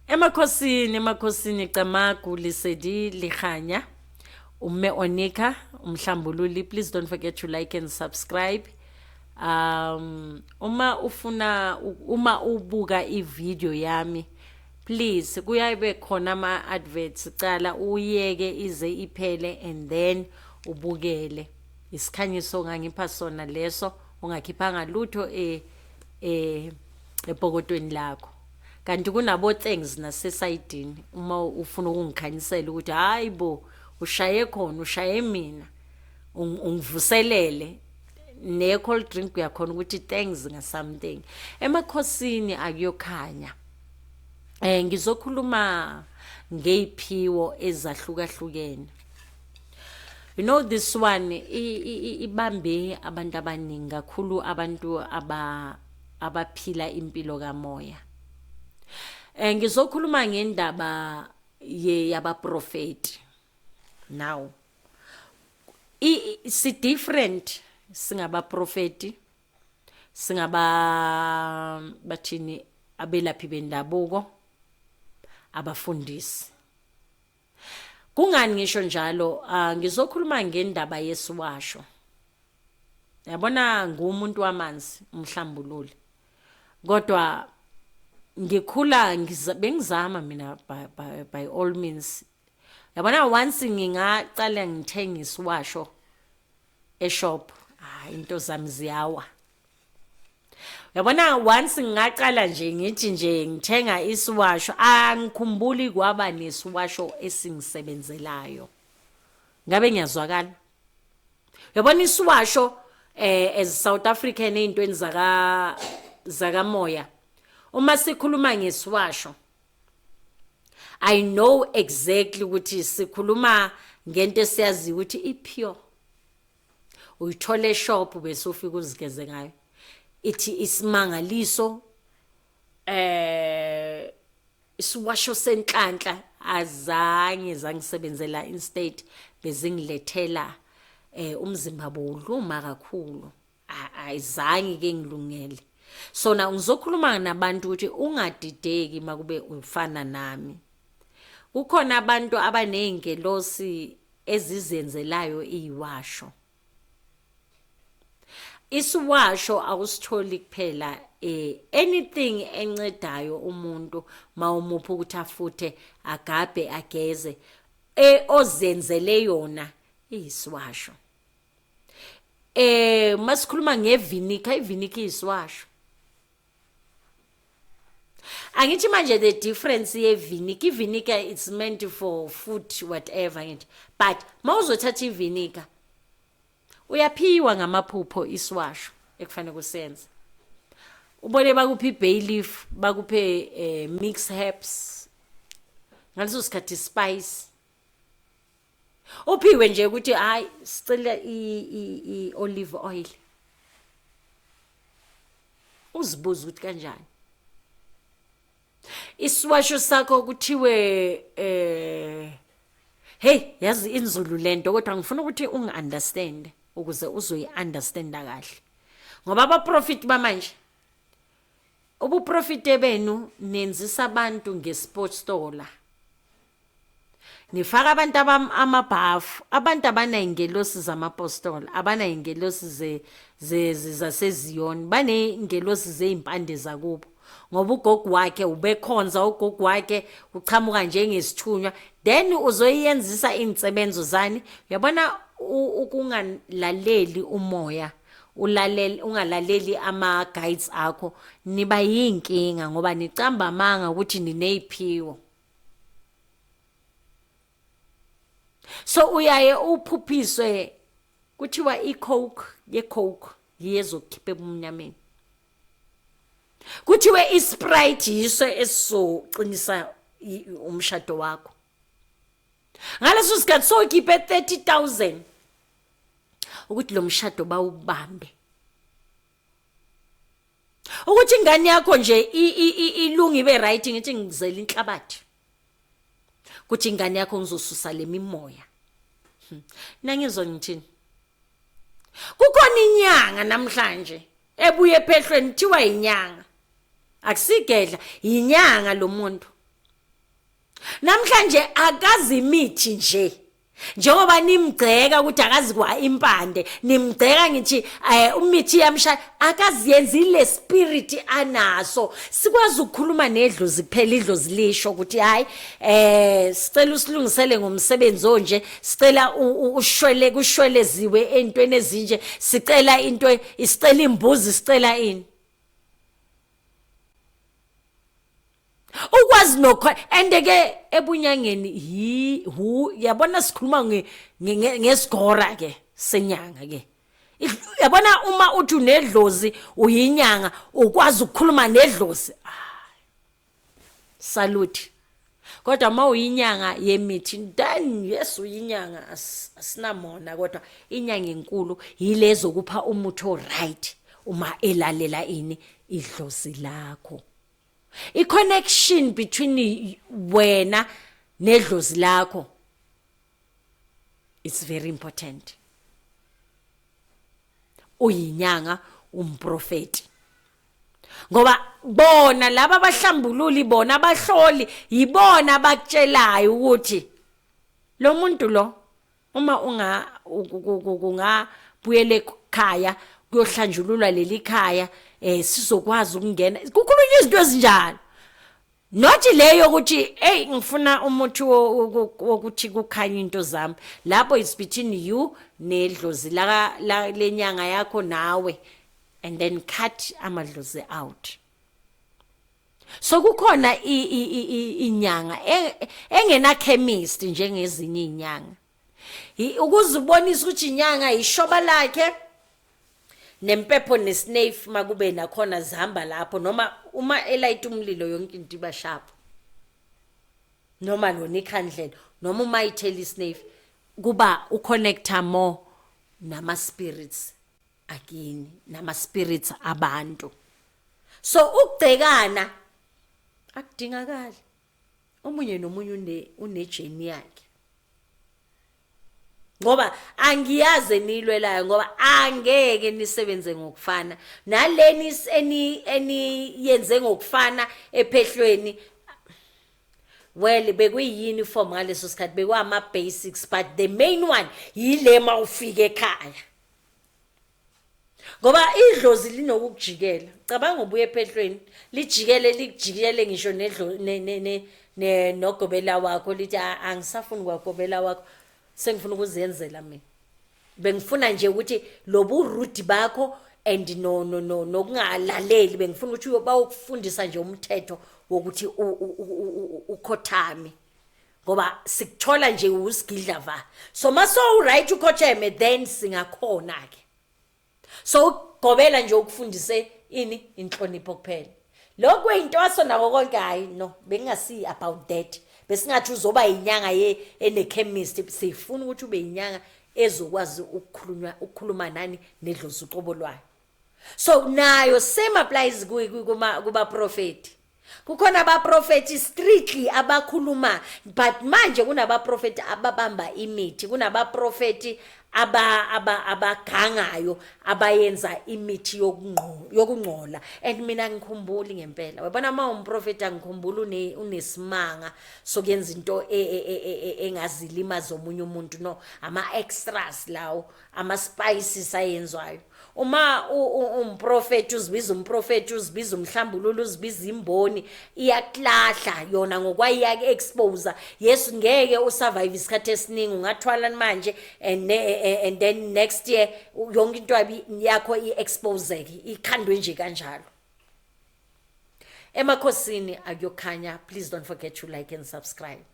Emakhosini, emakhosini, Camagu, Lesedi, Likhanya, uMme Onika, umhlambululi. Please don't forget to like and subscribe. Uma ufuna, uma ubuka ivideo yami, please kuyabe khona ama adverts, cala uyeke ize iphele and then ubukele. Isikhanyiso ongangipha sona leso, ungakhiphanga lutho epokotweni lakho. Kanti kunabo things nasesayidini, uma ufuna ukungikhanyisela ukuthi hayi bo, ushaye khona, ushaye mina, ungivuselele ne cold drink, uyakhona ukuthi thanks nga something. Emakhosini akuyokhanya. Ngizokhuluma ngeyiphiwo ezahlukahlukene. You know, this one ibambe abantu abaningi kakhulu, abantu abaphila impilo kamoya. Ngizokhuluma ngendaba yabaprofeti. Now si different, singabaprofeti, singaba bathini, abelaphi bendabuko, abafundisi. Kungani ngisho njalo? Ngizokhuluma ngendaba yesiwasho. Yabona, ngumuntu wamanzi, umhlambululi, kodwa ngikhula bengizama mina by all means. Yabona, once ngingaqala ngithenga isiwasho eshop, hayi, into zami ziyawa. Yabona, once ngingaqala nje ngithi nje ngithenga isiwasho, angikhumbuli kwaba nesiwasho esingisebenzelayo. Ngabe ngiyazwakala? Yabona, isiwasho, as South African, eyintweni zakamoya, uma sikhuluma ngesiwasho, I know exactly ukuthi sikhuluma ngento esiyaziyo ukuthi ipure, uyithola eshop bese ufika uzigeze ngayo. Ithi isimangaliso, isiwasho senhlanhla, azange zangisebenzela, instead bezingilethela umzimba bowuluma kakhulu. Ayizange ke ngilungele. So na ngizokhuluma nabantu ukuthi ungadideki makube ufana nami. Kukhona abantu abaney'ngelosi ezizenzelayo iyiwasho. Isiwasho awusitholi kuphela, anything encedayo umuntu mawumupha ukuthi afuthe, agabhe, ageze, ozenzele yona iyisiwasho. Masikhuluma ngevinika, ivinika iyisiwasho. Angithi manje the difference yevinika, ivinika it's meant for food, whatever, ngithi, but mawuzothatha ivinika, uyaphiwa ngamaphupho isiwasho ekufanele kusenze. Ubone bakuphi i-bay leaf, bakuphe mix herbs, ngaleso sikhathi spice uphiwe nje ukuthi hayi, sicela i-olive oil. Uzibuza ukuthi kanjani isiwasho sakho kuthiwe. Hey, yazi inzulu lento, kodwa ngifuna ukuthi ungi-understand ukuze uzoyi-understanda kahle, ngoba abaprofit bamanje, ubuprofite benu nenzisa abantu ngespostola, nifaka abantu amabhafu. Abantu abanayingelosi zamapostola, abanayingelosi zaseziyoni, baneyingelosi zeyimpande zakubo, ngoba ugogo wakhe ubekhonza, ugogo wakhe uchamuka njengesithunywa, then uzoyenzisa iy'nsebenzo zani. Uyabona, ukungalaleli umoya, ulalele, ungalaleli ama guides akho, niba yinkinga ngoba nicamba amanga ukuthi nineyiphiwo. So uyaye uphuphiswe kuthiwa icoke, yecoke yiyezokukhipha ebumnyameni, kuthiwe isprite yiso esizoqinisa umshado wakho. Ngaleso sikhathi sokhiphe 30,000 ukuthi lo mshado bawubambe, ukuthi ingane yakho nje ilunge, ibe right. Ngithi ngizela inhlabathi kuthi ingane yakho ngizosusa le mimoya. Nangizwa ngithini? Kukhona inyanga namhlanje ebuye ephehlweni, kuthiwa inyanga, akusigedla, inyanga lo muntu. Namhlanje akazi imithi nje. Njengoba nimgceka ukuthi akazi kwa impande, nimgceka ngithi umithi yamshaya, akaziyenzi le spirit anaso. Sikwazi ukukhuluma nedlozi kuphela, idlozi lisho ukuthi hayi sicela usilungisele ngomsebenzi onje, sicela ushwele kushweleziwe entweni ezinje, sicela into, isicela imbuzi, sicela ini. Ukwazi nokho and ke ebunyangeni hi hu yabona sikhuluma ngesigora ke senyanga ke. Yabona uma uthi unedlozi uyinyanga ukwazi ukukhuluma nedlozi. Salute. Kodwa uma uyinyanga yemithi then yes uyinyanga, asinamona, kodwa inyanga enkulu yilezo kupha umuthi o right uma elalela ini idlozi lakho. I connection between wena nedlozi lakho it's very important. Uyinyanga umprofeti, ngoba bona laba abahlambululi, bona abahloli, yibona abakutshelayo ukuthi lo muntu lo uma unga kungabuyele ekhaya kuyohlanjululwa leli khaya, sizokwazi ukungena. Kukhulunywa izinto ezinjalo, not leyo ukuthi hey ngifuna umuthi wokuthi kukhanye into zami. Lapho it's between you nedlozi la lenyanga yakho nawe, and then cut amadlozi out. So kukhona inyanga engena chemist njengezinye inyanga, ukuze ubonise ukuthi inyanga ishoba lakhe nempepho nesnafe makube nakhona zihamba lapho, noma uma elayita umlilo yonke into iba sharp, noma lona ikhandlela, noma uma ithela isnafe, kuba uconnecta more nama spirits akini nama spirits abantu. So ukugcekana akudingakali, omunye nomunye une journey yakhe, ngoba angiyazi eniyilwelayo, ngoba angeke nisebenze ngokufana naleni eniyenze ngokufana ephehlweni. Well, bekuyi-uniform ngaleso sikhathi, bekuwama-basics, but the main one yile mawufika ekhaya, ngoba idlozi linokukujikela. Cabanga ubuye ephehlweni, lijikele likujikele ngisho nedlo ne nogobela wakho, lithi angisafuni kwagobela wakho, sengifuna ukuzenzela mina. Bengifuna nje ukuthi lobu rude bakho and no no no nokungalaleli, bengifuna ukuthi bawukufundisa nje umthetho wokuthi ukhothame, ngoba sikuthola nje usigidla va. So maso right ukhotheme, then singakhona ke. So ukugobela nje ukufundise ini inhlonipho kuphela, lokho kuyintwaso nako konke. Hayi no, bengingasi about that, besingathi uzoba inyanga ye ene chemist. Sifuna ukuthi ube inyanga ezokwazi ukukhulunywa ukukhuluma nani nedlozi uqobo lwayo. So nayo same applies kuma kuba prophet. Kukhona abaprofeti strictly abakhuluma, but manje kunabaprofeti ababamba imithi, kunabaprofeti abagangayo, abayenza imithi yokungcola. And mina ngikhumbuli ngempela, wabona uma umprofeti angikhumbuli unesimanga sokuyenza into engazilimaza omunye umuntu. No, ama extras lawo, ama spices ayenzwayo. Uma umprofeti uzibiza umprofeti, uzibiza umhlambululo, uzibiza imboni, iyakulahla yona ngokwayo, iyaku-expose. Yes, ngeke usurvive isikhathi esiningi. Ungathwala manje and then next year yonke into yakho i-exposeke, ikhandwe nje kanjalo. Emakhosini akuyokhanya. Please don't forget to like and subscribe.